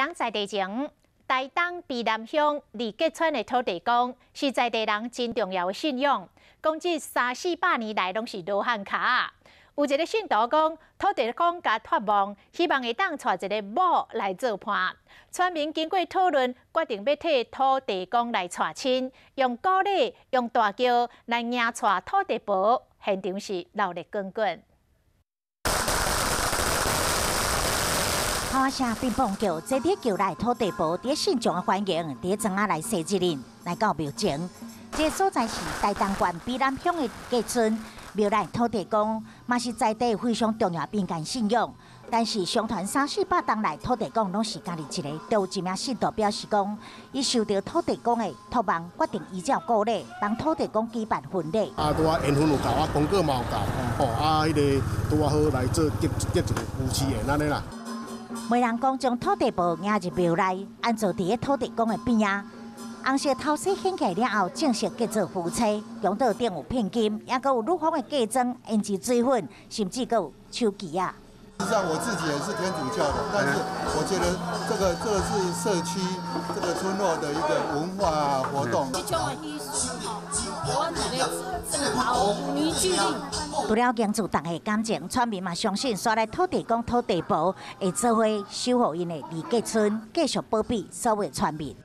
人在地前，台東卑南鄉二結村的土地公是在地人真重要的信仰，講這三四百年來攏是羅漢跤。有一个信徒講，土地公共託夢，希望會當娶一个某來做伴。村民經過討論，決定欲替土地公來娶親，用鼓禮、用大轎來迎娶土地婆，現場是鬧熱滾滾。炮聲乒乓叫，這佇轎內土地婆佇信眾的歡迎，佇莊仔來踅一輪，來到廟前。這个所在是台東縣卑南鄉的二結村，廟內土地公嘛是在地非常重要民間信仰。但是相傳三四百冬來土地公攏是家己一个，就有一名信徒表示講，伊受著土地公的託夢，決定依照古禮幫土地公舉辦婚禮。啊，拄仔緣分有夠，啊，功課嘛有夠，吼，啊，彼个拄仔好來做結結一个夫妻緣按呢啦。媒人公將土地婆迎入廟內，安坐佇土地公的邊仔。紅色頭紗掀起了後，正式結做夫妻。拱桌頂有聘金，也閣有女方的嫁妝、胭脂水粉，甚至閣有手機仔。實際上我自己也是天主教的，但是我覺得這個是社區這個村落的一個文化活動。這種的儀式吼，我們佇咧正頭凝聚力。除了凝聚大家感情，村民嘛相信，煞來土地公、土地婆會做伙守護𪜶的二結村，繼續保庇所有村民。